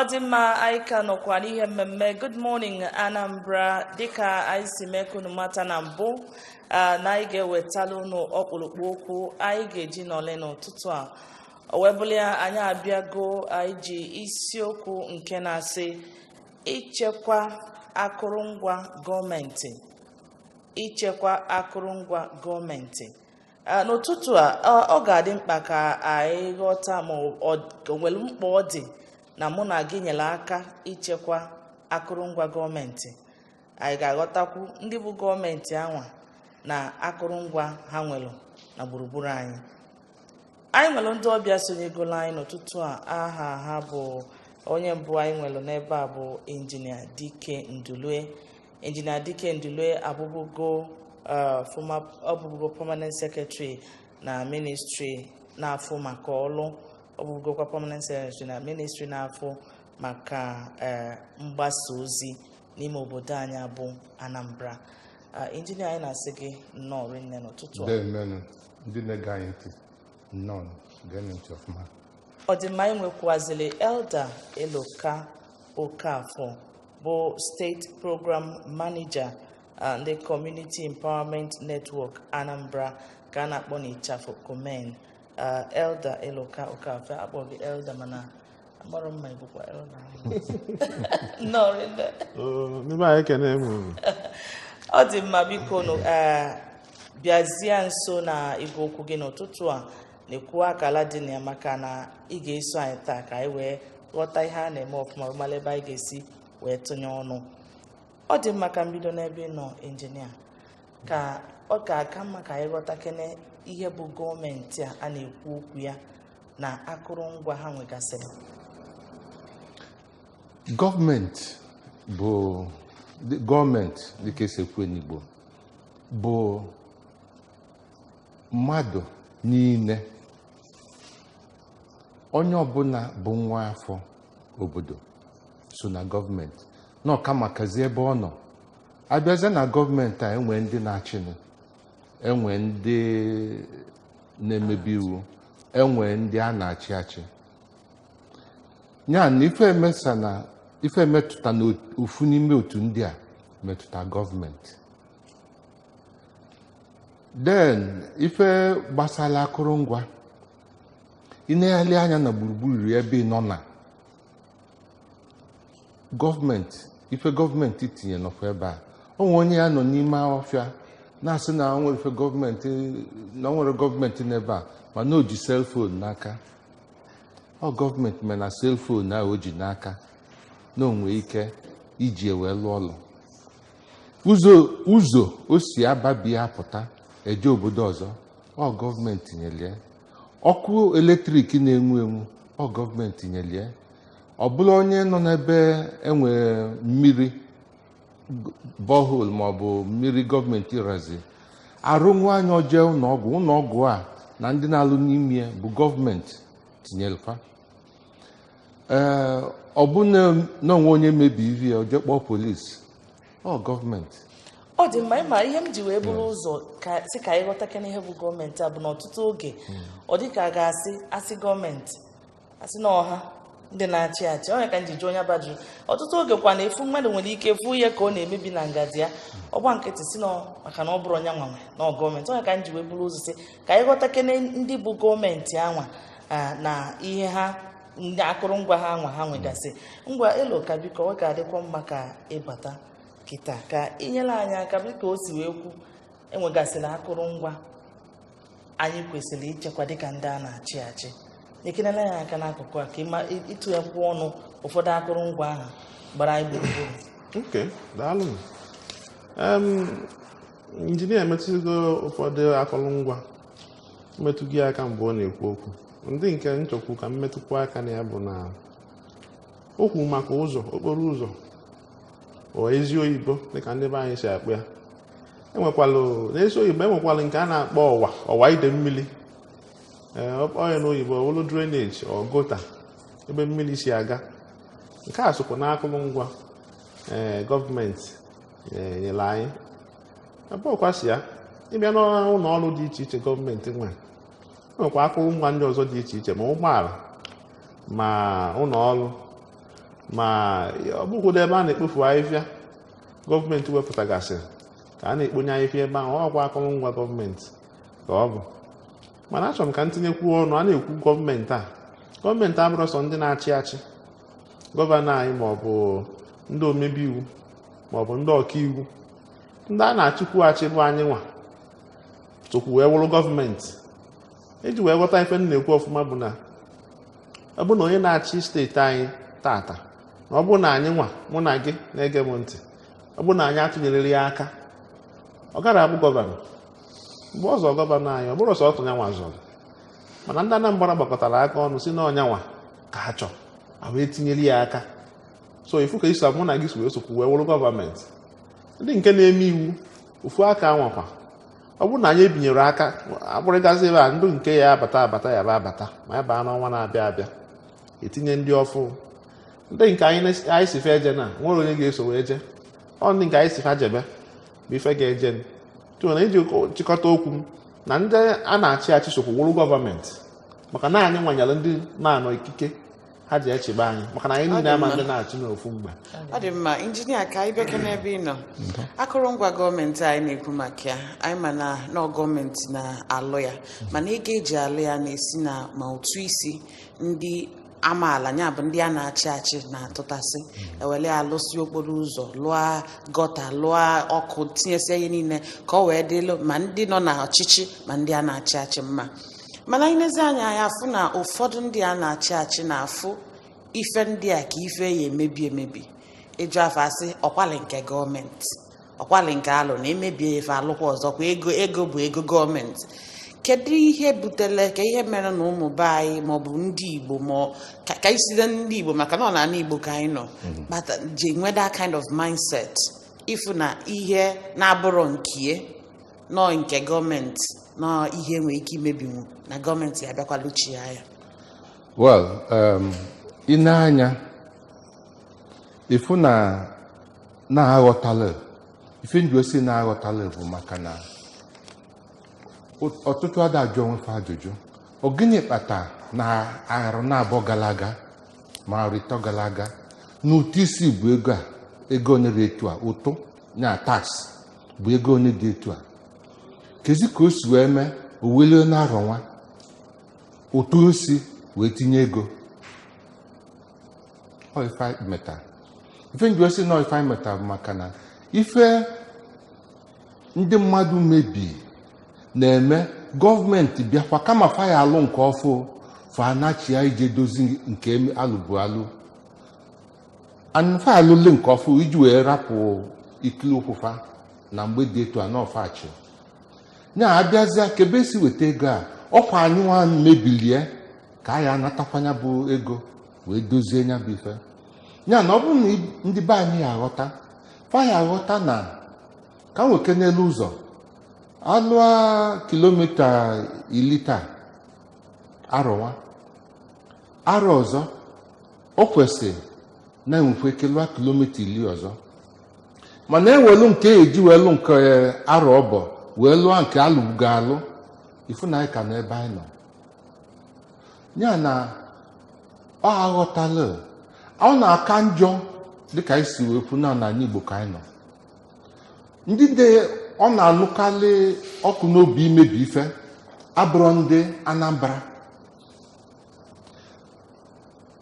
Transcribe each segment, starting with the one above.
Ọ dị mma, anyị ka nọkwa n'ihe mmemme Good Morning Anambra. Dịka anyị si mee ka unu mata na mbụ, na anyị ga-ewetala unu ọkpụrụkpụ okwu anyị ga-eji nọle n'ụtụtụ a. O wee bụrụ ya, anyị abịago. Anyị ji isiokwu nke na-asị ichekwa akụrụngwa gọọmenti, ichekwa akụrụngwa gọọmenti. N'ụtụtụ a, ọ ga-adị mkpa ka anyị ghọta ma ọ nwere mkpa ọ dị na mụ na gị nyere aka ichekwa akụrụngwa gọọmenti. Anyị ga-aghọtakwu ndị bụ gọọmenti anwa na akụrụngwa ha nwere na gburugburu anyị. Anyị nwere ndị ọbịa sonyegolo anyị n'ụtụtụ a. Aha ha bụ, onye mbụ anyị nwere n'ebe a bụ Injinia Dike Ndulue. Injinia Dike Ndulue abụbụgo former, ọbụbụgo permanent secretary na ministry na-afụ maka ọlụ. Ọ bụbụgokwa permanent secretary na ministry na-afụ maka mgbasa ozi n'ime obodo anyị bụ Anambra. Injinia, anyị na-asị gị nnọọ rinne n'ụtụtụ a. Ndeemenụ, ndị na-ege anyị ntị, nnọọ, geenụ ntị ọfụma. Ọ dị mma. Anyị nwekwazịrị Elder Eloka Okafọ, bụ State Program Manager ndị Community Empowerment Network Anambra, ka a na-akpọ n'ịchafụ Komen. Elder Eloka Okafọ, akpọ gị Elder, mana agbọrọ mma ịbụkwa Elder. Nnọọ rinne. Ndị be anyị, ekene m unu. Ọ dị mma. Biko nụ, ee, bịazie nso na igwe okwu gị n'ụtụtụ a, na-ekwu akala dị na ya, maka na ị ga-eso anyị taa ka anyị wee ghọta ihe a na-eme ọfụma, mara ebe anyị ga-esi wee tụnye ọnụ. Ọ dị mma. Ka mbido n'ebe ị nọ, injinia, ka ọ ga-aka mma ka anyị ghọta kene ihe bụ gọọmenti a a na-ekwu okwu ya na akụrụngwa ha nwegasịrị. Gọọmenti bụ gọọmenti, dịka esi ekwu n'Igbo, bụ mmadụ niile, onye ọbụla bụ nwa afọ obodo so na gọọmenti na ọka makazi ebe ọ nọ. Abịazie na gọọmenti a, enwe ndị na-achịnụ, enwe ndị na-emebi iwu, enwe ndị a na-achị achị. Ya na ife emesa na ife emetụta na ofu n'ime otu ndị a metụta gọọmenti. Then ife gbasara akụrụngwa, ịnegharị anya na gburugburu ebe ị nọ na gọọmenti, ife gọọmenti tinye nọkwa ebe a. O nwere onye ya nọ n'ime ọfịa na-asị na o nwere ife gọọmenti, na o nwere gọọmenti n'ebe a, mana o ji cellphone n'aka. Ọ gọọmenti mere na cellphone ahụ o ji n'aka na o nwee ike iji wee lụọ ọlụ. Ụzọ ụzọ o si ababi ya apụta eje obodo ọzọ, ọ gọọmenti nyelie. Ọkụ eletrik na-enwu enwu, ọ gọọmenti nyelie. Ọ bụla onye nọ n'ebe enwere mmiri borehole maọbụ mmiri gọọmenti razi arụ nwaanyị, oje ụlọọgwụ, ụlọọgwụ a na ndị na-alụ n'ime ya bụ gọọmenti tinyelfa. Ee, ọ bụ na onwe onye mebi ivi ya, oje kpọọ polisi, ọ gọọmenti. Ọ dị mma. Ịma ihe m ji wee buru ụzọ ka sị ka anyị ghọtakene ihe bụ gọọmenti a bụ na ọtụtụ oge ọ dị ka a ga-asị, asị gọọmenti, asị na ọha ndị na-achị achị. Onye ka m ji jụọ onye bajụ, ọtụtụ oge kwa na efu mmadụ nwere ike fụ ihe ka ọ na-emebi na ngaji ya, ọgba nkịtị si na maka na ọ bụrụ onye nwanwe na ọ gọọmenti. Onye ka m ji wee buru ụzọ sị ka anyị ghọtakene ndị bụ gọọmenti anwa na ihe ha, ndị akụrụngwa ha anwa ha nwegasị. Ngwa, elu ka biko, ọ ga-adịkwa mma ka ịbata kịta ka inyere anyị aka, dịka o si wee kwu, enwegasịrị akụrụngwa anyị kwesịrị ichekwa dịka ndị a na-achị achị. Nyekenela ya aka n'akụkụ a ka ịma ịtụnyekwu ọnụ ụfọdụ akụrụngwa ahụ gbara anyị gburugburu. Ok, daalụ. Injinia emetụgo ụfọdụ akụrụngwa, metụgo ya aka mgbe ọ na-ekwu okwu. Ndị nke nchọkwu ka m metụkwa aka na ya bụ na okwu maka ụzọ, okporo ụzọ, ọ ezi oyibo dịka ndị be anyị si akpọ ya. Enwekwalụ n'ezi oyibo, enwekwalụ nke a na-akpọ ọwa, ọwa ide mmiri. Ee, ọ ya n'oyibo ọ bụrụ drainage ọ gutter, ebe mmiri si aga. Nke a sokwa n'akụrụngwa ee gọọmenti nyere anyị. Ebe ọkwa si ya ịbịa n'ụlọ ọrụ dị iche iche gọọmenti nwere, enwekwa akụrụngwa ndị ọzọ dị iche iche, ma ụgbọala, ma ụlọ ọrụ. Ma ọ bụkwụdo ebe a na-ekpofu ahịfịa gọọmenti wepụtagasịrị ka a na-ekponye ahịfịa ebe ahụ, ọkwa akụrụngwa gọọmenti ka ọ bụ. Mana achọrọ m ka m tinyekwuo ọnụ. A na-ekwu gọọmenti, a gọọmenti abụrụ sọ ndị na-achị achị, gọvanọ anyị maọbụ ndị omebe iwu maọbụ ndị ọkaiwu. Ndị a na-achịkwu achị bụ anyị nwa tụkwu wee wụrụ gọọmenti. Iji wee ghọta ife m na-ekwu ọfụma bụ na ọ bụ na onye na-achị steeti anyị tata, na ọ bụ na anyị nwa, mụ na gị na-ege m ntị, ọ bụ na anyị atụnyerere ya aka, ọ gara abụ gọvanọ. Mgbe ọ zọrọ gọvanọ anyị, ọ bụrụ sọ ọtụ nyanwa zọrọ, mana ndị Anambra gbakọtara aka ọnụ si na ọnyanwa ka a chọrọ, a wee tinyere ya aka. So ifu ka isi mụ na gị si wee sokwu wee wụrụ gọọmenti. Ndị nke na-eme iwu ofu aka anwakwa, ọ bụrụ na anyị ebinyere aka akpụrịgazi ebe a, ndụ nke ya abata abata ya ba abata, ma ya baa n'ọnwa na-abịa abịa, etinye ndị ọfụ. Ndị nke anyị si fe eje na nwere onye ga-eso wee je, ọ ndị nke anyị si fa jebe bụ ife ga-eje. Tụ na iji chịkọta okwu m, na ndị a na-achị achị sokwu wụrụ gọọmenti, maka na anyị nwanyere ndị na-anọ ikike ha ji echebe anyị, maka na anyị niile ama ndị na-achị n'ofu mgbe. Ọ dị mma, injinia, ka anyị bịake n'ebe ị nọ. Akụrụngwa gọọmenti anyị na-ekwu maka ya, anyị ma na nọọ gọọmenti na-alụ ya, mana ego eji alụ ya na-esi na ma ụtụ isi ndị amaala, ya bụ ndị a na-achị achị na-atụtasị, ewele alụsị okporo ụzọ, lụọ gọta, lụọ ọkụ, tinyesịa ihe niile ka ọ wee dịlụ ma ndị nọ n'ọchịchị ma ndị a na-achị achị mma. Mana anyị nezi anya, anyị afụ na ụfọdụ ndị a na-achị achị na-afụ ife ndị a ka ife ya emebi emebi. Ịjụ afọ, asị ọkwali nke gọọmenti, ọkwali nke alụ na emebie ife, alụkwa ọzọ kwa, ego ego bụ ego gọọmenti. Kedu ihe butere ka ihe mere na ụmụ be anyị maọbụ ndị Igbo, ma ka anyị site ndị Igbo, maka na ọ na Igbo ka anyị nọ, kpata ji nwee that kind of mindset, ịfụ na ihe na-abụrọ nkie nọ nke gọọmenti, nọ ihe nwere ike imebinwu, na gọọmenti abịakwa luchie ya? Well, ị na-anya ịfụ na na-aghọtala ife nji osi na-aghọtala bụ maka na ọtụtụ ada ajụ onwe fa ajụjụ: ọ gịnị kpata na arụ na-abụọ gara aga ma arụ ịtọ gara aga na ụtụ isi bụ ego a, ego onye dị etu a, ụtụ na tax bụ ego onye dị etu a, kezi ka o si wee mee o welie n'arọ nwa ụtụ osi wee tinye ego? Ọ ife anyị meta, ife nji osi na ife anyị meta bụ maka na ife ndị mmadụ mebi na-eme, gọọmenti bịakwa, kama fa ya alụ nke ọfụ, fa anachia ije dozi nke alụbu alụ fa alụle nke ọfụ iji wee rapụ ikili ụkwụ fa na mgbe dị etu a na ọfachi ya abịazịa kebe esi weta ego a. Ọkwa anyị nwa mebilie ka a ya anatakwanya bụ ego wee dozie ya bụ ife ya. Na ọ bụrụ na ndị be anyị aghọta, fa ya aghọta na ka nwoke n'elu ụzọ alụa kilomita 10 taa, arọwa arọ ọzọ o kwesịrị na-enwekwa ike lụọ kilomita 10 ọzọ, mana ewelu nke eji welu nke arọ ọbọ wee lụọ nke alụbugo alụ, ifu na anyị ka nọ ebe anyị nọ ya na ọ aghọtala. Ọ na-aka njọ dịka anyị si wee kwu na n'ala Igbo ka anyị nọ, ndị dị ọ na-anụkarị ọkụ n'obi imebi ife abụrụ ndị Anambra.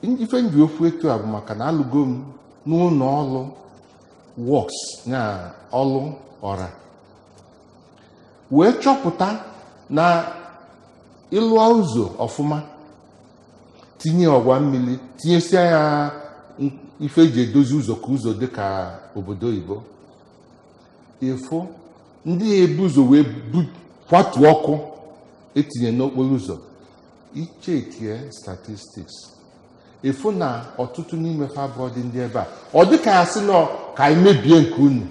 Ife nji okwu etu a bụ maka na alụgo m n'ụlọ ọrụ works na ọlụ ọra, wee chọpụta na ịlụọ ụzọ ọfụma, tinye ọgwa mmiri, tinyesia ya ife eji edozi ụzọ ka ụzọ dị ka obodo oyibo, ịfụ ndị ebu ụzọ wee kwatuo ọkụ etinye n'okporo ụzọ. Ichekie statistics, ịfụ na ọtụtụ n'ime fa abụọ dị ndị ebe a, ọ dị ka ya sị nọ ka anyị mebie nke unu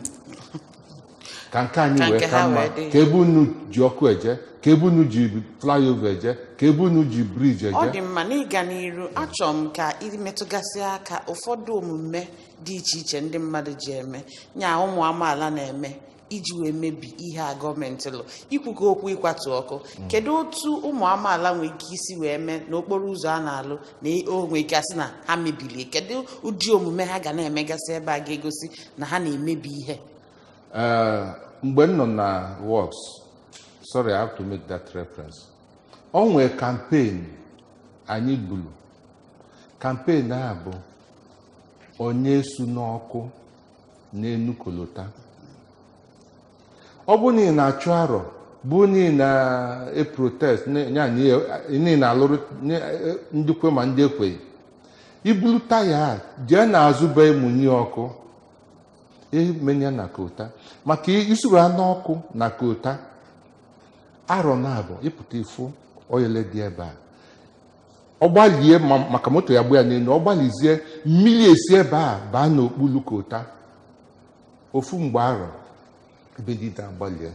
ka nke anyị Ka wee nke ka ha mma, wee dị. Ka ebe unu ji ọkụ eje, ka ebe unu ji flyover eje, ka ebe unu ji bridge Ọ eje. dị mma. N'ịga n'iru, achọrọ m ka imetụgasị aka ụfọdụ omume dị iche iche ndị mmadụ ji eme nya ụmụ amaala na-eme. Iji wee mebi ihe a gọọmenti lụ, ikwugo okwu ịkwatu ọkụ, kedu otu ụmụ amaala nwere ike isi wee mee n'okporo ụzọ a na-alụ na o nwere ike asị na ha mebilie? Kedu ụdị omume ha ga na-emegasị ebe a ga-egosi na ha na-emebi ihe? Mgbe m nọ na works, sorry, I have to make that reference. O nwee campaign anyị gburu. Campaign a bụ onye su n'ọkụ n'enu kolota. Ọ bụ na ị na-achụ arọ, bụ na ị na-eprotest, ya na ị na-alụrụ ndị kwe ma ndị ekweghị, ibulu taya a jee n'azụ be mụnye ọkụ, emenya na kota, maka isuru anụ ọkụ na kota arọ na-abụ ịpụta ifu oyele dị ebe a. Ọ gbalie maka moto ya gbu ya n'elu, ọ gbalizie, mmiri esi ebe a baa n'okpuru kota. Ofu mgbe arọ ebe dide agbalie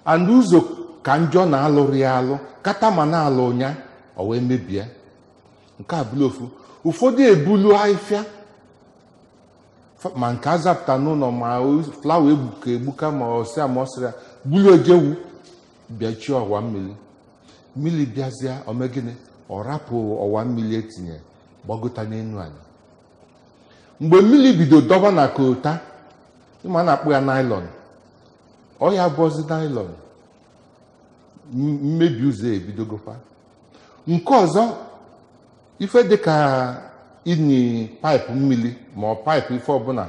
and ụzọ ka njọ na-alụrụ ya alụ kata ma na-alụ ụnya, o wee mebie. Nke a bụrụ ofu. Ụfọdụ ebulu ahịfịa ma nke azapụta n'ụlọ, ma flawa egbuka egbuka, ma ọsịa ma ọsịrị ya bulu ejewu bịachie ọwa mmiri. Mmiri bịazịa, omegịnị? Ọ rapụ ọwa mmiri etinye gbagota n'enu anyị. Mgbe mmiri bido dọba na kota, ịma na-akpụ ya naịlọn, ọ ya bụzi naịlọn, mmebi ụzọ ebidogokwa. Nke ọzọ, ife dịka ịnyi paịpụ mmiri ma ọ paịpụ ife ọbụla,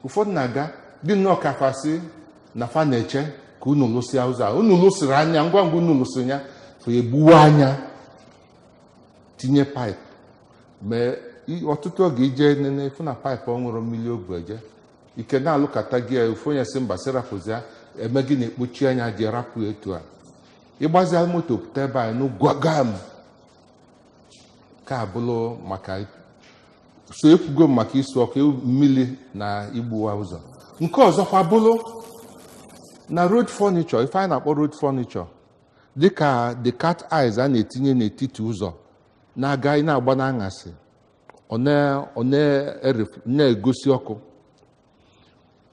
ụfọdụ na-aga dị nnọọ ka fasị na fa na-eche ka unu lụsịa ụzọ a. Unu lụsịrị anya ngwa ngwa, unu lụsịrị ya, fa egbuwe anya tinye paịpụ. Mee ọtụtụ oge ije nene fụ na paịpụ ọ ṅụrụ mmiri obu eje ike na-alụkata gị ya. Ofu onye si mba, sị rapụzia, eme gị na-ekpochi anya ji rapụ etu a. Ịgbazia moto pụta ebe a n'ugwagam ka abụlụ maka so ekwugo m maka isu ọkụ, mmiri na igbuwa ụzọ. Nke ọzọkwa bụlụ na road furniture, ife anyị na-akpọ road furniture, dịka the cat eyes a na-etinye n'etiti ụzọ na-aga na-agba n'aṅasị, ọ na-egosi ọkụ.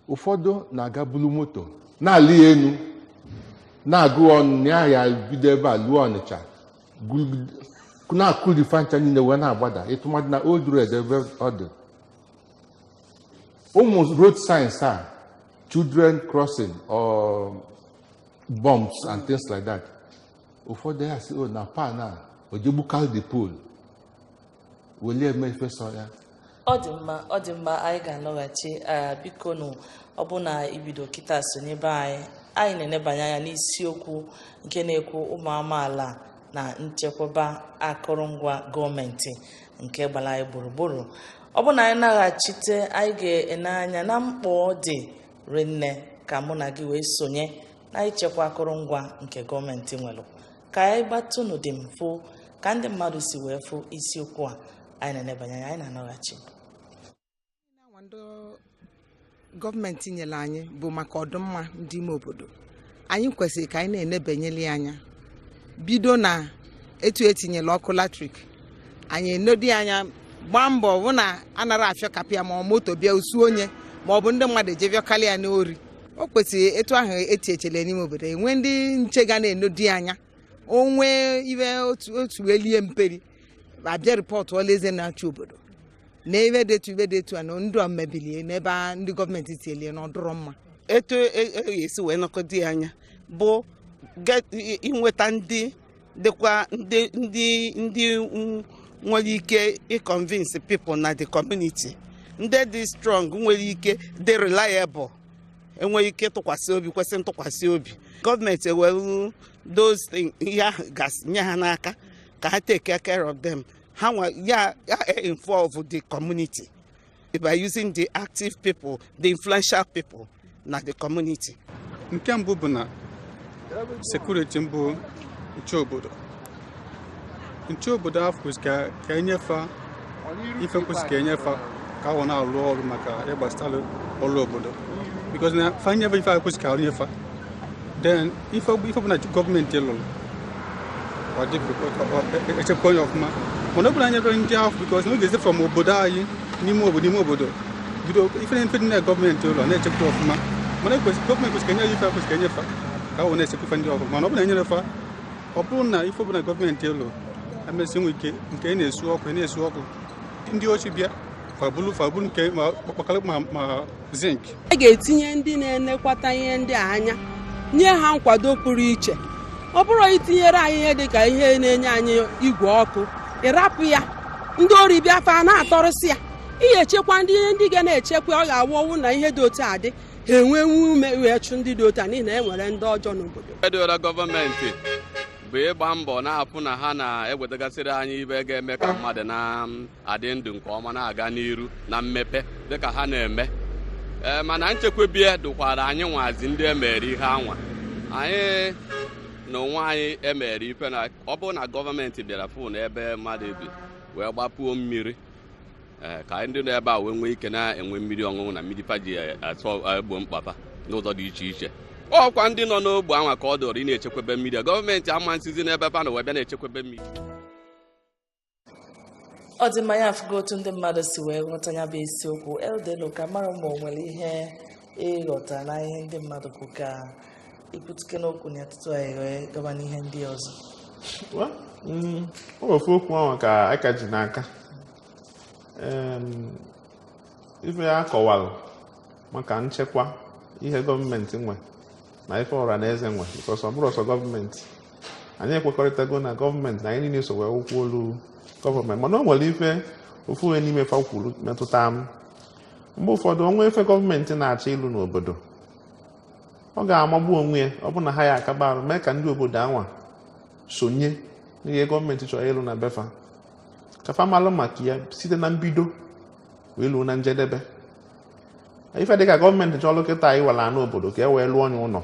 Ụfọdụ na-aga bulu moto na-alị ya enu, na-agụ ọnụ ya, ya bido ebe a luo Ọnịcha, na-akụlifa ncha niile wee na-agbada ịtụmadị na old road ebe ọ dị. Ụmụ road signs a, children crossing or bumps and things like that, ụfọdụ ya sị o na pan a ojegbukal the pole welie eme ife sọ ya. Ọ dị mma, ọ dị mma. Anyị ga-alọghachi. Biko nụ, ọ bụ na ibido kịta sonyebe anyị, anyị na-enebanye anya n'isiokwu nke na-ekwu ụmụ amaala na nchekwaba akụrụngwa gọọmenti nke gbara anyị gburugburu. Ọ bụ na anyị naghachite, anyị ga-ene anya na mkpa ọ dị rinne ka mụ na gị wee sonye na ichekwa akụrụngwa nke gọọmenti nwere. Ka anyị gbatụnụ dị mfụ ka ndị mmadụ si wee fụ isiokwu a anyị na-enebanye anya. Anyị na-anọghachi. Anwa ndị gọọmenti nyere anyị bụ maka ọdịmma ndị ime obodo anyị. Kwesịrị ka anyị na-enebanyeli anya, bido na etu etinyere ọkụ latrik. Anyị enodi anya, gbaa mbọ hụ na anara afịọkapịa ma ọ moto bịa osu onye, ma ọ bụ ndị mmadụ eje bịakalị ya n'ori. O kwesịrị etu ahụ eti echele n'ime obodo enwe ndị nche ga na-enodi anya. Onwe ibe otu otu elie mperi, abịa report ọla eze na-achị obodo na ebe dị etu, ibe dị etu a, na ndụ a mebilie n'ebe ndị gọọmenti tielie na ọdụrọ mma. Etu esi wee nọkọta ya anya bụ inweta ndị dịkwa ndị nwere ike ịconvince people na the community, ndị dị strong, nwere ike dị reliable, enweghị ike tụkwasị obi, kwesị ntụkwasị obi. Gọọmenti ewere those things, ihe ahụ gasị nye ha n'aka ka ha take care of them. Ha nwa ya ya involve the community by using the active people, the influential people na the community. Nke mbụ bụ na security mbụ, nche obodo. Nche obodo ahụ kwesịrị ka enyefa ife kwesịrị ka enyefa ka ọ na-arụ ọrụ maka ịgbasara ọrụ obodo, because na fa nyefe ife ahụ kwesịrị ka arụ nyefa, then ife bụ na gọọmenti lụrụ ọ dị echekwa onye ọfụma. Mana ọ bụrụ anya ndị ahụ, because na ọ ga-esi from obodo anyị n'ime obodo, ime obodo bido ife na ife dị na gọọmenti ụlọ na-echekwa ọfụma. Mana gọọmenti kwesịrị enye ife kwesịrị enyefa ka ọ na-echekwa ife ndị ọrụ. Mana ọ bụrụ na enyere fa, ọ bụrụ na ife ọbụla gọọmenti elu emesi nwe ike nke na-esu ọkụ na-esu ọkụ, ndị ochi bịa fabulu nke ma kpakọrọ ma zinc. A ga-etinye ndị na-enekwata ihe ndị a anya, nye ha nkwado pụrụ iche. Ọ bụrụ itinyere anyị ihe dị ka ihe na-enye anyị igwe ọkụ, ịrapụ ya ndị ori bịa fa na-atọrịsị ya. Ihe echekwa ndị ndị ga na-echekwa, ọ ga-awụ ọnwụ na ihe dị otu a dị ha enwenwu ume wee chụ ndị dị otu a, n'ihi na e nwere ndị ọjọọ n'obodo. Edora gọọmenti bụ ịgba mbọ na-afụ na ha na-ewetagasịrị anyị ibe ga-eme ka mmadụ na-adị ndụ nke ọma, na-aga n'iru na mmepe dịka ha na-eme. Mana nchekwebie dụkwara anyị nwazi ndị emere ihe anwa anyị na onwe anyị emere ife na ọ bụrụ na gọọmenti bịara fụ na ebe mmadụ bi wee gbapuo mmiri, ka ndị nọ ebe a wee nwee ike na-enwe mmiri ọṅụṅụ na mmiri fa ji asọ egbo mkpapa n'ụzọ dị iche iche. Ọkwa ndị nọ n'ogbe anwa ka ọ dọrọ ị na-echekwebe mmiri. Gọọmenti ama nsizi n'ebe fa na wee bịa na-echekwebe mmiri. Ọ dị mma, ya afụgo otu ndị mmadụ si wee ghọta ya bụ isiokwu. Eldelo, ka mara ma o nwere ihe ịghọta na ihe ndị mmadụ kwụ, ka ikwutuke n'okwu na tutu anyị wee gaba n'ihe ndị ọzọ. Ofu okwu ahụ ka aka ji n'aka, ife ya kọwalụ maka nchekwa ihe gọọmenti nwe na ife ọra na eze nwe, because ọ bụrụ ọsọ gọọmenti, anyị ekwekọrịtago na gọọmenti na anyị niile so wee wụkwụ olu gọọmenti. Mana o nwere ife ofu onye n'ime fa kwuru metụta m. Mgbe ụfọdụ onwe ife gọọmenti na-achọ ịlụ n'obodo, ọ ga-amagbu onwe ya ọ bụ na ha ya akaba arụ mee ka ndị obodo anwa sonye n'ihe gọọmenti chọrọ ịlụ na befa, ka fa malụ maka ya site na mbido wee luo na njedebe. Ife dịka gọọmenti chọrọ kịta iwere anụ obodo ka e wee lụọ onye ụlọ,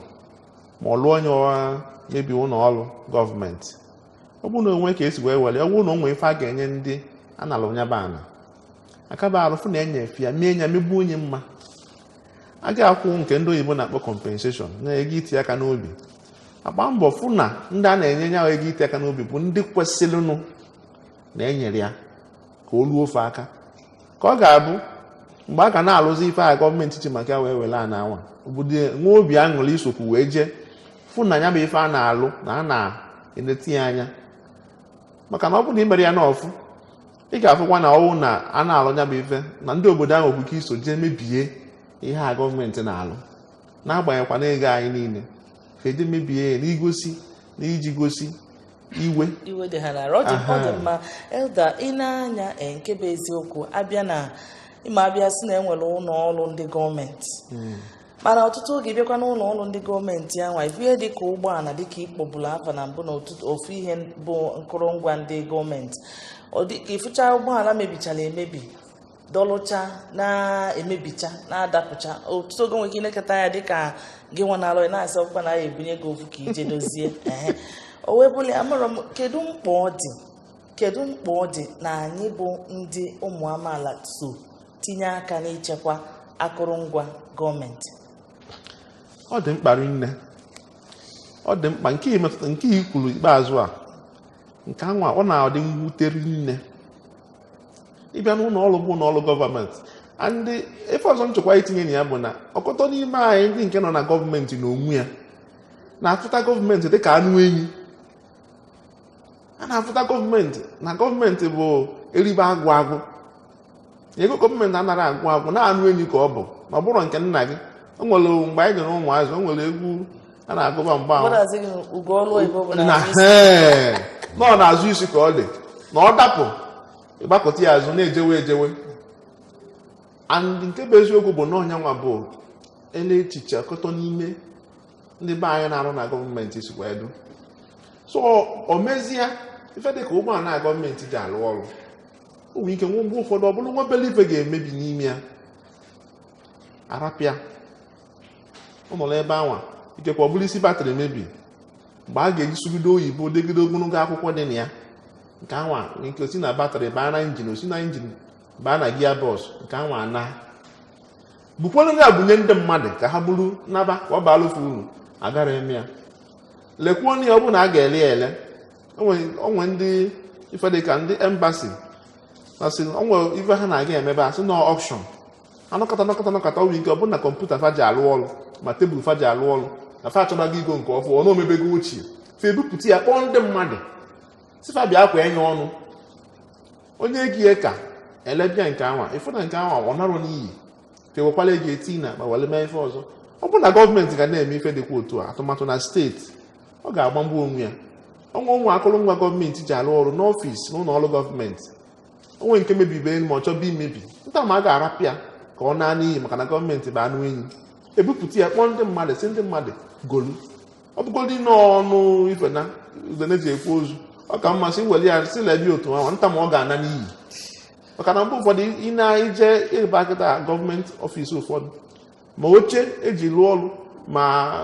ma ọ lụọ onye mebi ụlọ ọrụ gọọmenti, ọ bụrụ na onwe ka esi wee were, ọ bụrụ na onwe ife a ga-enye ndị a nara ụnyaba ana akaba arụ fụ na enyefe ya mee ya megbuo onye mma, a ga-akwụ nke ndị oyibo na-akpọ compensation na ego iti aka n'obi. Agba mbọ fụ na ndị a na-enye ya ego iti aka n'obi bụ ndị kwesịrịnụ na enyere ya ka o luo ofe aka, ka ọ ga-abụ mgbe a ga na-alụzi ife a gọọmenti ji maka ya wee were ana anwa, obodo nwee obi aṅụrị isokwu wee jee fụ na ya bụ ife a na-alụ na a na-eneti ya anya. Maka na ọ bụrụ na imere ya n'ọfụ, ị ga-afụkwa na ọwụ na a na-alụ ya bụ ife na ndị obodo ahụ okwu ka iso jee mebie ihe a gọọmenti na-alụ, n'agbanyeghịkwa na ego anyị niile feje mebie ya n'igosi na iji gosi iwe iwe dị ha n'arụ. Ọ dị mma Elda, ị na-anya nke bụ eziokwu, abịa na ịma abịa sị na enwere ụlọ ọrụ ndị gọọmenti, mana ọtụtụ oge bịakwa n'ụlọ ọrụ ndị gọọmenti anwa, ifu ihe dịka ụgbọala dịka ikpọbulu afa na mbụ na ofu ihe bụ nkụrụngwa ndị gọọmenti, ọ dịka ịfụcha ụgbọala mebichara emebi, dọlụcha na-emebicha na-adapụcha. Ọtụtụ oge nwere ike ilekọta ya dịka gị nwa na-alụ na-asị ọkpụkpa na ya ebunye gị ofu ka ije dozie. O wee bụrụ amara m kedu mkpa ọ dị, kedu mkpa ọ dị na anyị bụ ndị ụmụ amaala so tinye aka n'ichekwa akụrụngwa gọọmenti? Ọ dị mkpa rinne, ọ dị mkpa. Nke i kwuru ikpeazụ a, nke anwa ọ na-adị mwute rinne. Ịbịa n'ụlọ ọrụ bụ ụlọ ọrụ gọọmenti, ndị ife ọzọ nchekwa itinye na ya bụ na ọkọtọ n'ime anyị ndị nke nọ na gọọmenti n'onwe ya na-afụta gọọmenti dịka anụ enyi. A na-afụta gọọmenti na gọọmenti bụ eribe agwụ agwụ, ego gọọmenti anaghị agwụ agwụ na anụ enyi ka ọ bụ, na ọ bụrụ nke nna gị. O nwere mgbe anyị jere ụmụazị, o nwere egwu a na-agụba mgbe ahụ na ọ na-azụ isi ka ọ dị, na ọ dapụ ịgbakọta ya azụ na-ejewe ejewe. And nke bụ eziokwu bụ na ọnyanwa bụ ele echiche ọkọtọ n'ime ndị be anyị na-arụ na gọọmenti si wee du. So o mezie ife dịka ụgbọala gọọmenti ji alụ ọrụ, o nwere ike nwe mgbe ụfọdụ ọ bụrụ nwa obere ife ga-emebi n'ime ya, arapịa ụnọrọ ebe anwa, ikekwe ọ bụrụ isi batrị mebi, mgbe a ga-eji sugide oyibo degide ogologo akwụkwọ dị na ya, nke anwa nke osi na batrị baa na injin, osi na injin baa na gia bọs, nke anwa ana bụkwanụ ndị abụnye ndị mmadụ ka ha bụrụ naba ka ọ baala ofe uru, agara eme ya. Lekwuo ya, ọ bụrụ na a ga-ele ya ele, onwe ndị ife dịka ndị embasi na-asị onwe ife ha na-aga emebe, asị na ọkshọn anọkọta nọkọta nọkọta, ọ nwere ike ọ bụrụ na kọmputa fa ji alụ ọrụ Ma tebụl fa ji alụ ọrụ na fa achọbago igo nke ọfụ, ọ na omebego ochie, fa ebupụta ya, kpọọ ndị mmadụ si fa bịa kwa enye ọnụ onye ego ya ka elebịa nke anwa, ịfụ na nke anwa ọ narọ n'iyi, fewekwala ego eti na akpa were mee ife ọzọ. Ọ bụrụ na gọọmenti ga na-eme ife dịkwa otu a, atụmatụ na steeti ọ ga-agba mbọ onwe ya. Ọnwa ụmụ akụrụngwa gọọmenti ji alụ ọrụ n'ọfịs n'ụlọ ọrụ gọọmenti, onwe nke mebibe ma ọ chọba imebi nta, ma a ga-arapụ ya ka ọ naa n'iyi, maka na gọọmenti bụ anụ enyi. Ebupụta ya, kpọọ ndị mmadụ, si ndị mmadụ golu, ọ bụgodi n'ọnụ ife na udene ji ekwu ozu, ọ ka mma si were ya si lebi otu ahụ nta, ma ọ ga-ana n'iyi. Maka na mgbe ụfọdụ ị na-ije ịba kịta gọọmenti ọfịs ụfọdụ, ma oche eji lụọ ọrụ, ma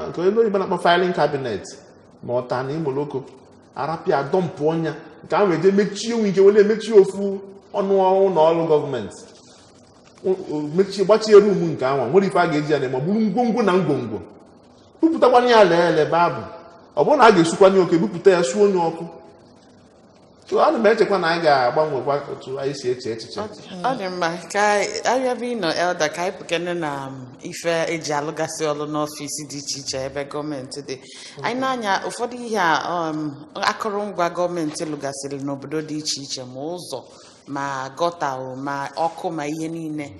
nke onye oyibo na-akpọ filing cabinet, ma ọta na imoloko, arapịa dọmpụ ọnya nke ahụ, eje mechie onwe ike were emechie ofu ọnụ ụlọ ọrụ gọọmenti, mechie gbachie room nke ahụ nwere ife a ga-eji ya na ma bụrụ ngwongwo na ngwongwo, bupụtakwanye ya lee elebe abụ. Ọ bụrụ na a ga-esukwanye oke, bupụta ya suo onye ọkụ. So ana m echekwa na anyị ga-agbanwekwa otu anyị si eche echiche. Ọ dị mma ka anyị ebe ị nọ, elder, ka anyị pụkene na ife eji alụgasị ọlụ n'ọfịs dị iche iche ebe gọọmenti dị. Anyị na-anya ụfọdụ ihe a, akụrụngwa gọọmenti lụgasịrị n'obodo dị iche iche, ma ụzọ, ma gọta o, ma ọkụ, ma ihe niile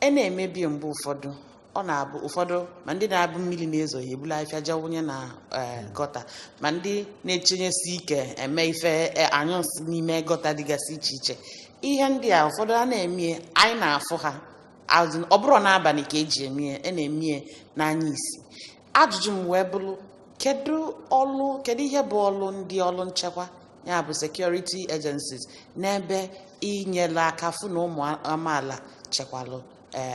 e na-emebi. Mgbe ụfọdụ ọ na-abụ ụfọdụ ma ndị na-abụ mmiri na-ezo ha ebula afịa jee wụnye na gọta, ma ndị na-echenyesi ike eme ife anyụ nsị n'ime gọta dịgasị iche iche. Ihe ndị a ụfọdụ a na-eme, anyị na-afụ ha azụ, ọ bụrụ n'abalị ka eji eme ya, e na-eme n'anya isi. Ajụjụ m wee bụrụ, kedu ọlụ, kedu ihe bụ ọlụ ndị ọlụ nchekwa, ya bụ security agencies, n'ebe inyere aka fụ na ụmụ amaala chekwalụ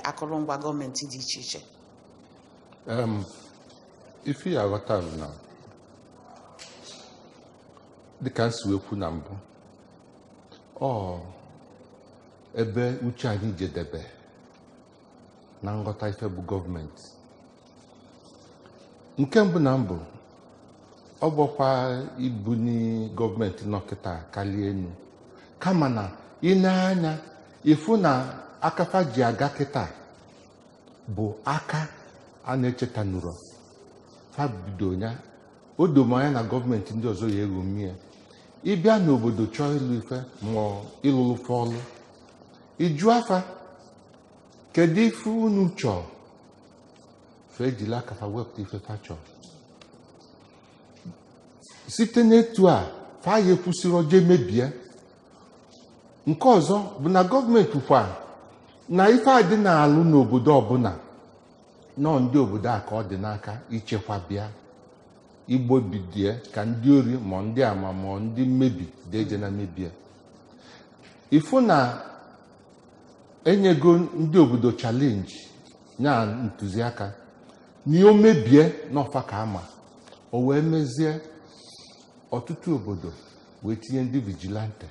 akụrụngwa gọọmenti dị iche iche? Ife ya aghọta bụ na dịka m si wee kwu na mbụ, ọ ebe uche anyị jedebe na nghọta ife bụ gọọmenti. Nke mbụ na mbụ, ọ bụkwa ibuni gọọmenti nọ kịta kalie enu, kama na ị na-anya ịfụ na akafa ji aga kịta bụ aka a na-echeta nụrọ fa bido ya. O doo m anya na gọọmenti ndị ọzọ ya eghomie ya. Ịbịa n'obodo chọọ ịlụ ife ma ịlụlụ fe ọlụ, ịjụ afa, kedu ife unu chọọ? Fe ejila aka fa wepụta ife fa chọọ. Site n'etu a fa ya ekwusịrị jee mebie. Nke ọzọ bụ na gọọmenti kwa na ife a dị na-alụ n'obodo ọbụla nọọ, ndị obodo a ka ọ dị n'aka ichekwa bịa igbo bidie ka ndị ori ma ndị ama ma ndị mmebi dị eje na mebie. Ịfụ na enyego ndị obodo challenge na ntụziaka na o mebie n'ọfa ka ama o wee mezie. Ọtụtụ obodo wee tinye ndị vigilante.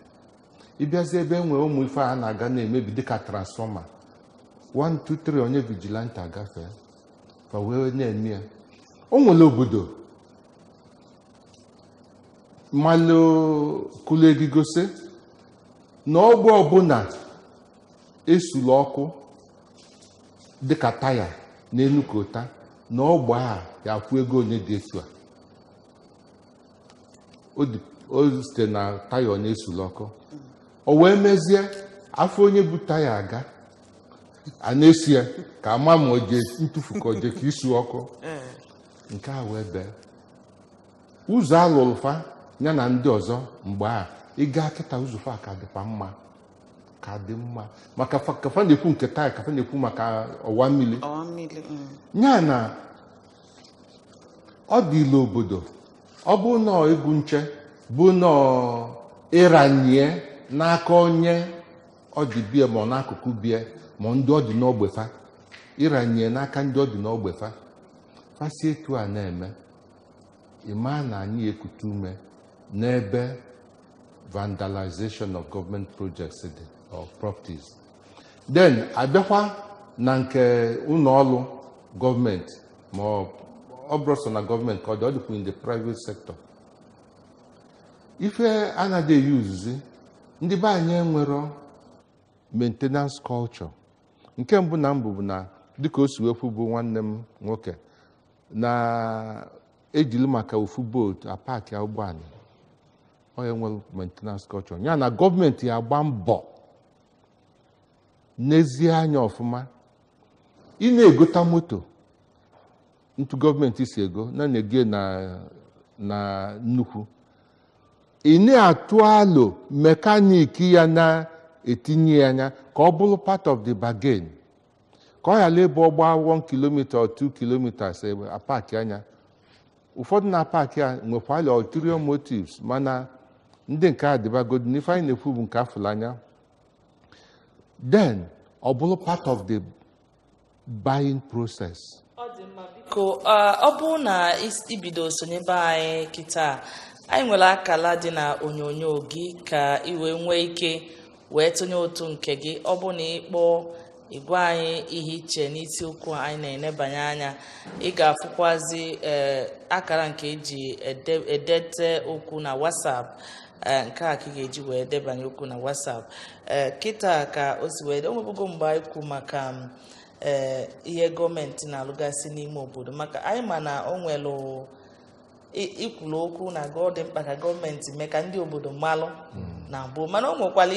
Ịbịazie ebe e nwee ụmụ ife a na-aga na-emebi dịka transformer 1 2 3, onye vigilante agafee, fa wee na-eme ya. O nwere obodo mmalụ kụlụ na ọgwụ ọbụla esulu ọkụ dịka taya n'elu kota na ọgba a ya akwụ ego onye dị etu a o site na taya ọ na-esulu ọkụ, o wee mezie afọ onye bụ taya aga a na-esi ya ka ama ma o jee ntụfu ka o jee ka isu ọkụ. Nke a wee bee ụzọ alụrụ fa ya na ndị ọzọ. Mgbe a ịga kịta, ụzọ fa ka dịkwa mma, ka dị mma, maka ka fa na-ekwu nke taya, ka fa na-ekwu maka ọwa mmiri. Ọwa mmiri. Ya na ọ dịla obodo, ọ bụ nọọ egwu nche bụ nọọ ịranye n'aka onye ọ dị bie, ma ọ n'akụkụ bie, ma ndị ọ dị n'ogbe fa, ịranye n'aka ndị ọ dị n'ogbe fa, fa si etu a na-eme, ịma na anyị ekute ume n'ebe vandalization of government projects dị or properties. Then abịakwa na nke ụlọ ọrụ gọọmenti, ma ọ bụrụ sọ na gọọmenti ka ọ dị, ọ dịkwa in the private sector. Ife anaghị eyi uzuzi, ndị be anyị enwero maintenance culture. Nke mbụ na mbụ bụ na dịka o si wee kwu bụ nwanne m nwoke. Na ejili maka ofu boat apaki ụgbọala, ọ ya nwere maintenance culture ya na gọọmenti ya agba mbọ n'ezie anya ọfụma. Ị na-egota moto ntu gọọmenti si ego na na-ege na nnukwu, ị na-atụ alo mechanic ya na-etinye ya anya ka ọ bụrụ part of the bargain, ka ọ ghara ebe ọ gbaa 1 kilometer or 2 kilometers apaki anya. Ụfọdụ na-apaki ya nwekwara ulterior motives, mana ndị nke a dịbagodo n'ife anyị na-ekwu bụ nke afụrụ anya. Then ọ bụrụ part of the buying process. Biko, ọ bụrụ na ibido sonyebe anyị kịta, anyị nwere akala dị na onyonyo gị ka ị wee nwee ike wee tụnye ụtụ nke gị. Ọ bụ na ịkpọọ igwe anyị ihe iche n'isiokwu anyị na-enebanye anya, ị ga-afụkwazi ee akara nke eji edete okwu na WhatsApp. Ee, nke a ka ị ga-eji wee debanye okwu na WhatsApp. Ee, kịta ka o si wee o nwebugo mgbe anyị kwu maka ee ihe gọọmenti na-alụgasị n'ime obodo, maka anyị ma na o nwere ikwuru okwu na ọ dị mkpa ka gọọmenti mee ka ndị obodo malụ na mbụ, mana o nwekwara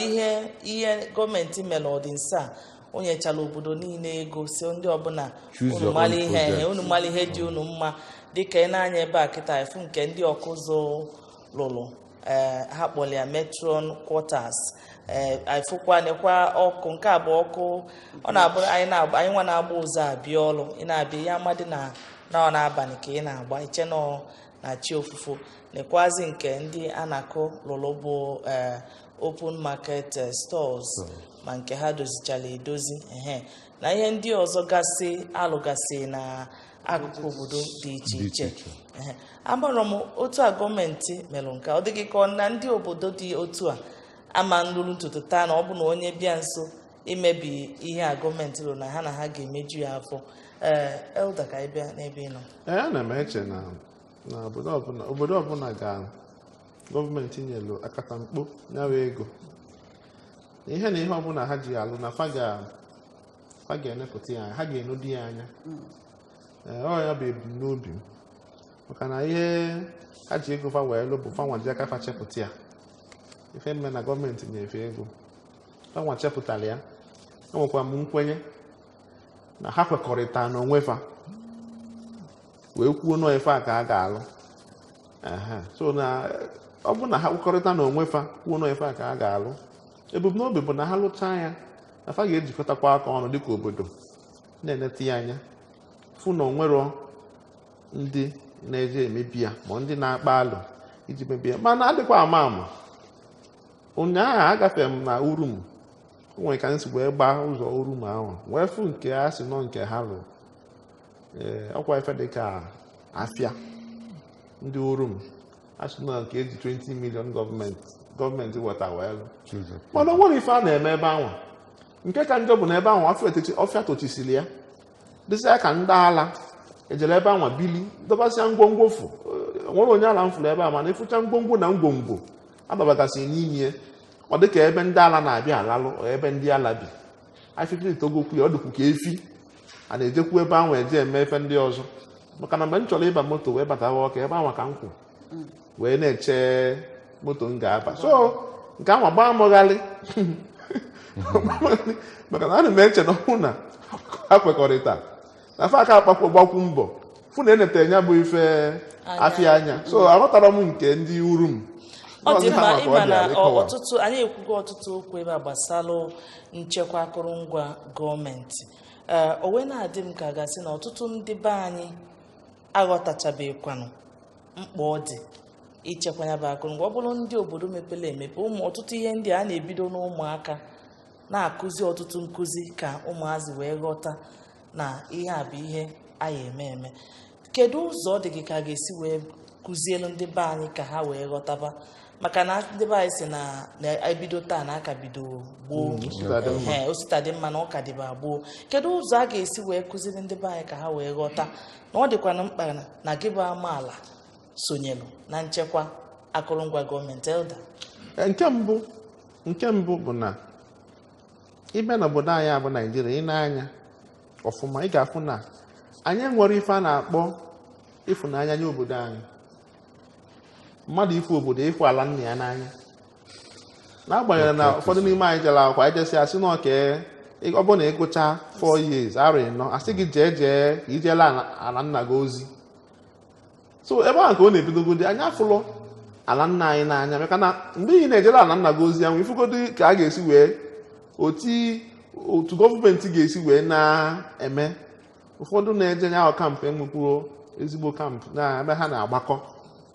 ihe gọọmenti mere ọdịnsa a, o nyechara obodo niile ego si ndị ọbụla unu mara ihe, unu mara ihe dị unu mma. Dịka ị na-anya ebe a kịta, efu nke ndị ọkụzụ lụrụ, ee, ha kpọrọ ya Metron Quarters. Ee, afụkwanịkwa ọkụ nke a bụ ọkụ ọ na-abụ anyị nwa na-agba ụzọ abịa ọrụ, ị na-abịa ya amadị na ọ na-abalị ka ị na-agba iche nọ na chi ofufo. Nekwazi nke ndị anakụ lụrụ bụ open market stores, ma nke ha dozichara edozi, ehe, na ihe ndị ọzọ gasị alụgasị na akụkụ obodo dị iche iche. Amarọ m otu a gọọmenti melụ nke ọ dịghị ka na ndị obodo dị otu a ama nlụrụ ntutu taa, na ọ bụ na onye bịa nso imebi ihe a gọọmenti lụrụ na ha ga-emeju ya afọ. Ee, elder, ka anyị bịa n'ebe ị nọ. Ee, ana m eche na obodo ọbụla ga gọọmenti nyelu akatamkpo nyawa ego ihe na ihe ọbụla ha ji alụ na fa ga-enepụta ya, ha ga-enodi ya anya. Ee, ọ ya bụ ebumnobi m, maka na ihe ha ji ego fa wee lụ bụ fa nwa ji aka fa chepụta ya. Ife mme na gọọmenti na-efe ego fa nwa chepụtara ya, enwekwa m nkwenye na ha kwekọrịta n'onwe fa wee kwuo nọọ ife a ka a ga-alụ. So na ọ bụ na ha kwekọrịta n'onwe fa kwuo nọọ ife a ka a ga-alụ, ebumnobi bụ na ha lụchaa ya na fa ga-ejikọtakwa aka ọnụ dịka obodo na-enete ya anya, fụ na onwero ndị na-eje emebi ya ma ndị na-akpa alụ iji mebie ya. Mana adịkwa ama ama, ụnyaahụ agafere m na Urum, o nwere ka m si wee gbaa ụzọ Urum ahụ wee fụ nke a sị nọ nke ha lụrụ. Ee, ọkwa ife dịka afịa ndị Urum a sị nọ nke eji 20 million gọọmenti weta wee lụ, mana o nwere ife a na-eme ebe ahụ. Nke ka njọ bụ na ebe ahụ ọfịa tochisiri ya, dịsịa ka ndị ala ejere ebe ahụ bili dọbasịa ngwongwo fụ. Nwere onye ala m fụrụ ebe a, mana ịfụcha ngwongwo na ngwongwo adabagasị n'ime, ọ dịka ebe ndị ala na-abịa alalụ, ebe ndị ala bi. Afịfịa itogokwu ya, ọ dịkwu ka efi a na-ejekwu ebe ahụ eje eme efe ndị ọzọ. Maka na mgbe m chọrọ ịba moto wee batawa ọka ebe ahụ ka m kwụ wee na-eche moto m ga-aba, so nke ahụ gbaa mụgharị, maka na ana m eche na ọhụụ na ha kwekọrịta na fa aka akpakwu gbakwu mbọ fụ na enetere ya bụ ife afịa anya. So aghọtara m nke ndị Urum. Ọ dị mma ịma na ọtụtụ anyị ekwugo ọtụtụ okwu ebe a gbasara nchekwa akụrụngwa gọọmenti. Ee, o wee na-adị m ka gasị na ọtụtụ ndị be anyị aghọtachabeghịkwanụ mkpa ọ dị ichekwa ya bụ akụrụngwa. Ọ bụrụ ndị obodo mepere emepe, ụmụ ọtụtụ ihe ndị a na-ebido n'ụmụaka na-akụzi ọtụtụ nkụzi ka ụmụazị wee ghọta na ihe a bụ ihe anyị eme eme. Kedu ụzọ ọ dị gị ka a ga-esi wee kụzielu ndị be anyị ka ha wee ghọtaba? Maka na ndị be anyị si na ebido taa na aka bido gboo, osita dị mma na ọka dịba gboo. Kedu ụzọ a ga-esi wee kụziri ndị be anyị ka ha wee ghọta na ọ dịkwana mkpa na gị bụ amaala sonyelu na nchekwa akụrụngwa gọọmenti, elder? Nke mbụ bụ na ịbịa n'obodo anyị bụ Naijiria, ị na-anya ọfụma ị ga-afụ na anyị nwere ife a na-akpọ Ịfụnanya nye obodo anyị, mmadụ ifu obodo, ịfụ ala nna ya n'anya, n'agbanyeghị na ụfọdụ n'ime anyị jere akwụkwọ, anyị jesị asị na ọka ọ bụrụ na ị gụchaa 4 years, arọ 4, asị gị jee jee ka ijela ala nna gị ozi. So ebe ahụ ka ọ na-ebidogodi. Anyị afụlụ ala nna anyị n'anya, maka na mgbe ị na-ejere ala nna gị ozi ahụ, ifugodi ka a ga-esi wee otu gọọmenti ga-esi wee na-eme. Ụfọdụ na-eje nya ahụ camp, enwekwuo ezigbo camp na ebe ha na-agbakọ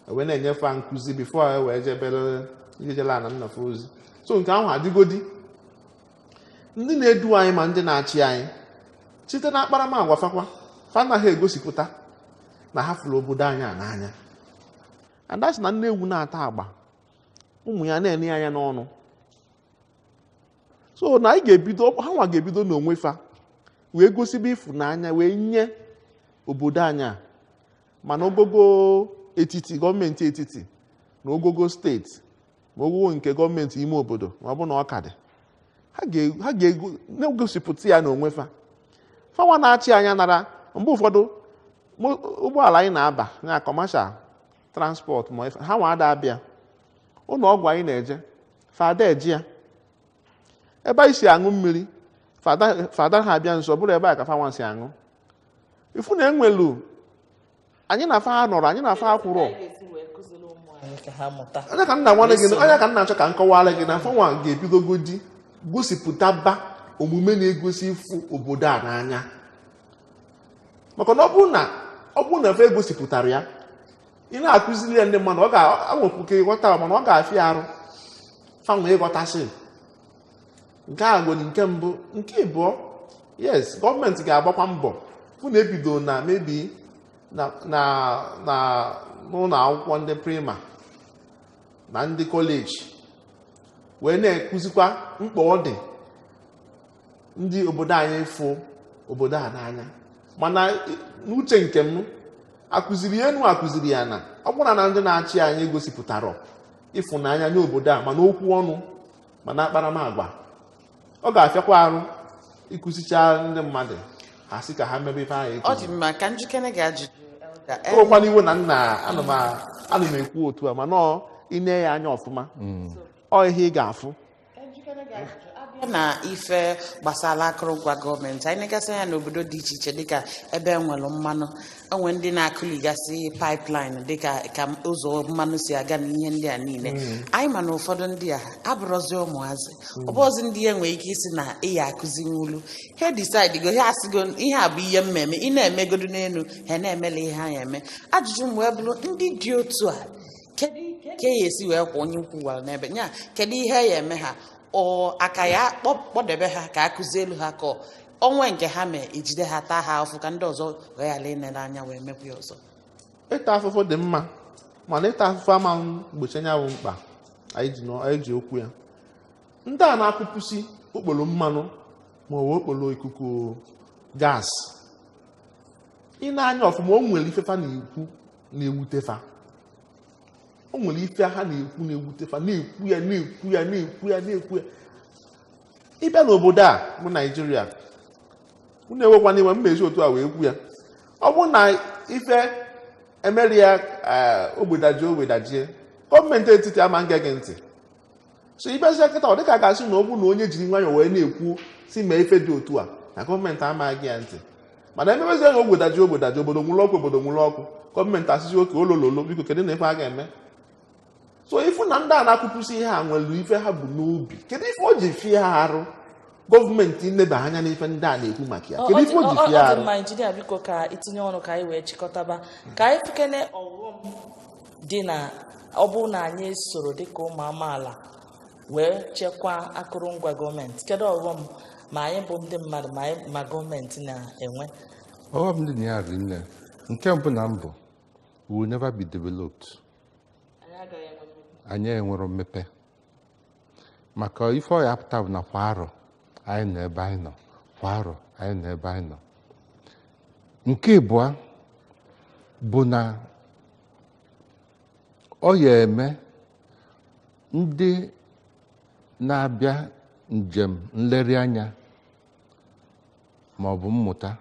wee na-enyefe nkụzi before e wee jebere ijejere ala nnafe ozi. So nke ahụ adịgodi. Ndị na-edu anyị ma ndị na-achị anyị, site na akparamagwa fakwa, fa anaghị egosipụta na ha fụrụ obodo anyị a n'anya. Ada sị na nne ewu na-ata agba, ụmụ ya na-ene ya anya n'ọnụ. So na anyị ga-ebido, ha nwa ga-ebido n'onwe fa wee gosibe ịfụnanya wee nye obodo anyị a, mana ogogo etiti, gọọmenti etiti, na ogogo steeti, ma ogogo nke gọọmenti ime obodo, ma ọ bụ na ọ ka dị, ha ga-egosipụta ya n'onwe fa. Fanwa na-achị anya nara mgbe ụfọdụ ụgbọala anyị na-aba na commercial transport, ma ha nwa ada abịa. Ụlọ ọgwụ anyị na-eje, fada eji ya. Ebe anyị si aṅụ mmiri, fada ha abịa nso, bụrụ ebe a ka fanwa si aṅụ. Ifu na enwelu anyị na fa nọrọ, anyị na fa kwụrụ. Onye ka nna nwanne gị, onye ka nna achọ ka m kọwara gị na fanwa ga-ebidogodi gosipụta ba omume na-egosi ịfụ obodo a n'anya. Maka na ọ bụrụ na efe egosipụtara ya, ị na-akụziri ya ndị mmadụ, ọ ga-anwekwu ka ịghọta, mana ọ ga-afịa arụ fanwa ịghọtasị. Nke a gwere nke mbụ. Nke ịbụọ, yes, gọọmenti ga-agbakwa mbọ fụ na ebido na mebi na na n'ụlọ akwụkwọ ndị prima na ndị kọleji wee na-ekuzikwa mkpa ọ dị ndị obodo anyị fụ obodo a n'anya. Mana n'uche nke m, akụziri enu akụziri ya na ọ bụrụ na ndị na-achị anyị gosipụtara ịfụnanya nye obodo a, mana okwu ọnụ, mana akparamagwa, ọ ga-afịakwa arụ ịkụzicha ndị mmadụ ha sị ka ha mebe ife ahụ. Ọ dị mma ka njikere ga-ajụ. Ọkwana iwe na nna ana m ekwu otu a, mana ị nee ya anya ọfụma, ọ ihe ị ga-afụ na ife gbasara akụrụngwa gọọmenti anyị negasị anya n'obodo dị iche iche, dịka ebe enwere mmanụ, enwe ndị na-akụligasị pipeline dịka ka ụzọ mmanụ si aga na ihe ndị a niile. Anyị ma na ụfọdụ ndị a abụrụzi ụmụazị, ọbụzi ndị enwe ike isi na ịya akụzi nwulu ha decide go, ha asịgo ihe a bụ ihe mmemme ị na-emegodu n'elu, ha na-emela ihe ha eme. Ajụjụ m wee bụrụ, ndị dị otu a kedu ka ya esi wee kwụ onye ukwu gwara n'ebe nya, kedu ihe ya eme ha? Ọ aka ya kpọdebe ha ka akụzi elu ha, ka onwe nke ha mee ejide ha taa ha afụ ka ndị ọzọ wee ghara ịnere anya wee mekwa ya ọzọ. Ịta afụfụ dị mma, mana ịta afụfụ ama mgbochi anyanwụ mkpa anyị ji okwu ya. Ndị a na-akụpụsị okporo mmanụ ma ọ bụ okporo ikuku gas, ị na-anya ọfụma, o nwere ife fa na-ekwu na-ewute fa. O nwere ife ha na-ekwu na-ewute fa, na-ekwu ya na-ekwu ya na-ekwu ya na-ekwu ya. Ịbịa n'obodo a bụ Naijiria, unu enwekwana iwe mmezi otu a wee kwu ya. Ọ bụrụ na ife emeri ya ogbedajie ogbedajie, gọọmenti etiti ama nge gị ntị. So ịbịazie kịta, ọ dịka ga-asị na ọ bụ na onye jiri nwayọọ wee na-ekwu si mee ife dị otu a, na gọọmenti amaghị ya ntị. Mana emebezie na ogbedajie ogbedajie, obodo nwụrụ ọkụ, obodo nwụrụ ọkụ, gọọmenti asịzi oke olololo, biko kedu na ife a ga-eme? So ifu na ndị a na-akụpụsị ihe a nwere ife ha bụ n'obi. Kedu ife o ji fie ha arụ gọọmenti nleba anya n'ife ndị a na-ekwu maka ya? Kedu ife o ji fie Ọ dị arụ? mma, injinia, biko ka itinye ọnụ ka anyị wee chịkọtaba, ka anyị fukene ọghọm dị na ọ bụrụ na anyị soro dịka ụmụ amaala wee chekwaa akụrụngwa gọọmenti. Kedu ọghọm ma anyị bụ ndị mmadụ ma gọọmenti na-enwe? Ọghọm dị na ya rinne. Nke mbụ na mbụ, we will never be developed. Anyị enwero mmepe. Maka ife ọ ya apụta bụ na kwa arọ anyị nọ ebe anyị nọ, kwa arọ anyị nọ ebe anyị nọ. Nke ịbụọ bụ na ọ ya eme ndị na-abịa njem nlereanya ma ọ bụ mmụta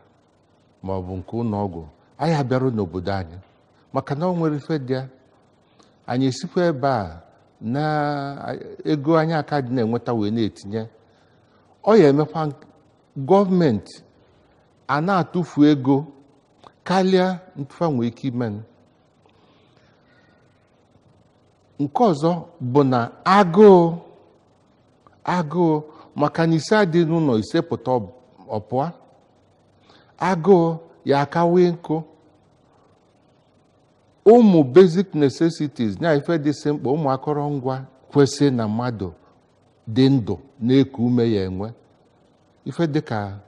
ma ọ bụ nke ụlọ ọgwụ anyị abịarụ n'obodo anyị. Maka na o nwere ife dị ya. Anyị esikwa ebe a na ego anyị aka dị na-enweta wee na-etinye. Ọ ya emekwa gọọmenti a na-atụfu ego karịa ntụfa nwee ike ime. Nke ọzọ bụ na agụụ, agụụ, maka na ise adị n'ụlọ, ise pụta ọpụa, agụụ ya akawe nkụ. Ụmụ basic necessities na ife dịsị mkpa, ụmụ akọrọngwa kwesị na mmadụ dị ndụ na-eku ume ya enwe, ife dịka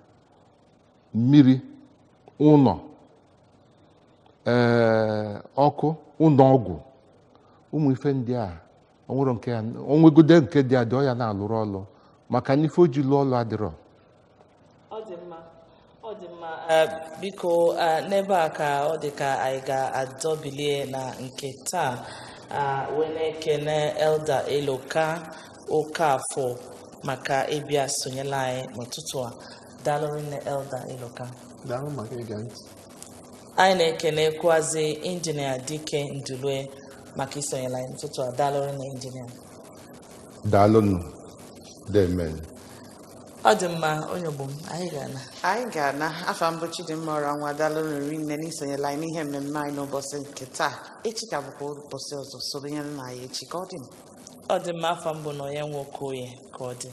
mmiri, ụlọ, ọkụ, ụlọ ọgwụ, ụmụ ife ndị a, onwere nke ya onwegode nke dị adị ọ ya na-alụrụ ọlụ, maka na ife o ji lụọ ọlụ adịrọ. Ọ dị mma, ọ dị mma. Biko, n'ebe a ka ọ dị ka anyị ga-adọbilie na nke taa, wee na-ekene Elder Eloka Okafọ maka ịbịa sonyela anyị n'ụtụtụ a. Daalụ nne, Elder Eloka. Daalụ maka ịga ntị. Anyị na-ekenekwazi Injinia Dike Ndulue maka isonyela anyị n'ụtụtụ a. Daalụ nne, Injinia. Daalụnụ, demen. Ọ dị mma, onye ogbo m, anyị ga-ana. Anyị ga-ana. Afa mbụ Chidimma ọra nwa. Daalụ rinne n'isonyela anyị n'ihe mmemme anyị n'ụbọchị nke taa. Echi ka bụkwa ụbọchị ọzọ. Soro ya na anyị echi. Ka ọ dị. Ọ dị mma. Afọ mbụ na onye nwoke oye. Ka ọ dị.